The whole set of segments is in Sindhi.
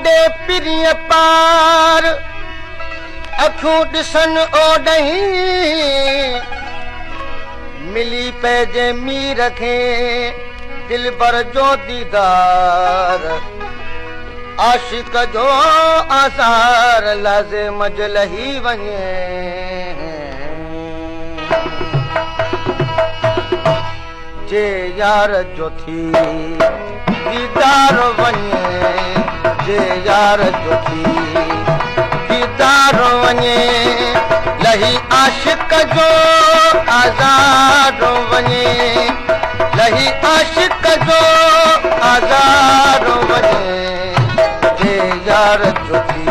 ڏي پرينء پار، اکيون ڏسن اوڏهين، ملي پئجي مير کي دلبر جو ديدار، عاشق جو آزار لحظي منجهه لهي وڃي. جي يار جو ٿي ديدار وڃي، جي يار جو ٿي ديدار وڃي، لهي عاشق جو آزار وڃي، لهي عاشق جو آزار وڃي، جي يار جو ٿي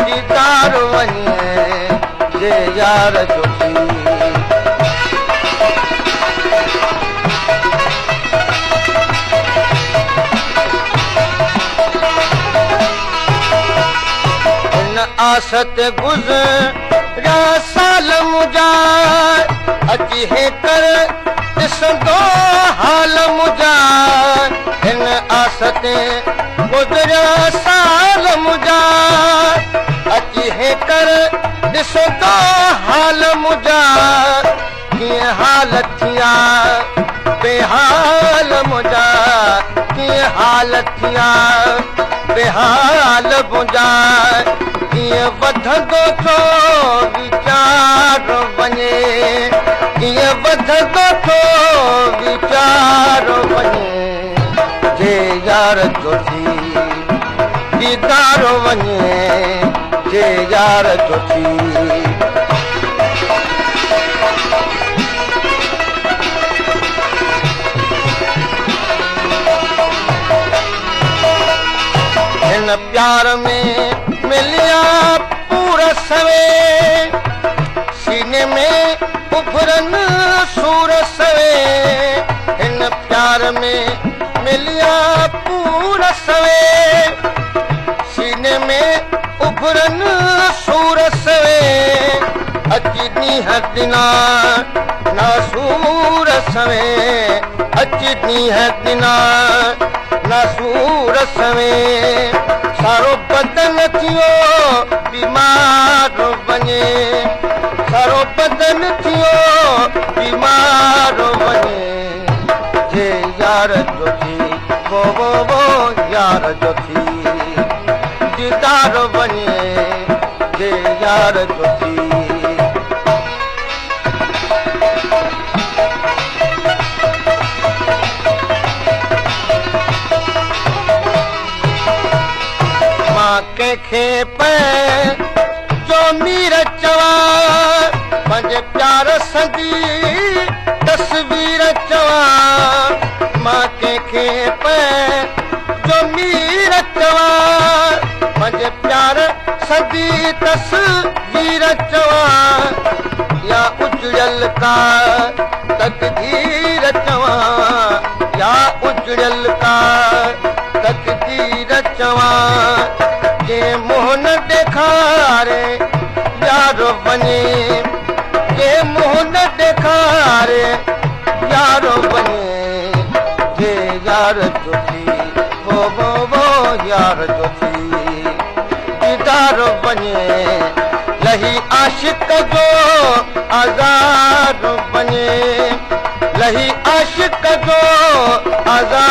ديدار وڃي، جي يار جو ٿي. هن آس تي گذريا سال منهنجا، اچي هيڪر ڏسندو حال منهنجا. هن آس تي گذريا سال منهنجا، اچي هيڪر ڏسندو حال منهنجا. ڪيئن حال ٿيا بيحال منهنجا، ڪيئن حال ٿيا بيحال منهنجا، ڪيئن وڌندو ٿو ويچار وڃي، ڪيئن وڌندو ٿو ويچار وڃي، جي يار جو ٿي ديدار وڃي، جي يار جو ٿي. هن پيار ۾ مليا پور سوين، سيني ۾ اڀرن سور سوين. هن پيار ۾ مليا پور سوين، سيني ۾ اڀرن سور سوين. اچي ڏينهن ڏنا ناسور سوين، اچي ڏينهن ڏنا ناسور سوين. سارو بدن ٿيو بيمار وڃي، سارو بدن ٿيو بيمار وڃي، جي يار جو ٿي وو وو وو يار جو ٿي ديدار وڃي، جي يار جو ٿي. مان ڪنهن کي پنهنجو مير چوان، پنهنجي پيار سندي تصوير چوان. مان ڪنهن کي پنهنجو مير چوان، پنهنجي پيار سندي تصوير چوان، يا اجڙيل ڪا تقدير چوان، يا اجڙيل ڪا تقدير چوان. جي منهن نه ڏيکاري يار وڃي، جي منهن نه ڏيکاري يار وڃي، جي يار جو ٿي وو وو وو يار جو ٿي ديدار وڃي، لهي عاشق جو آزار وڃي، لهي عاشق جو آزار.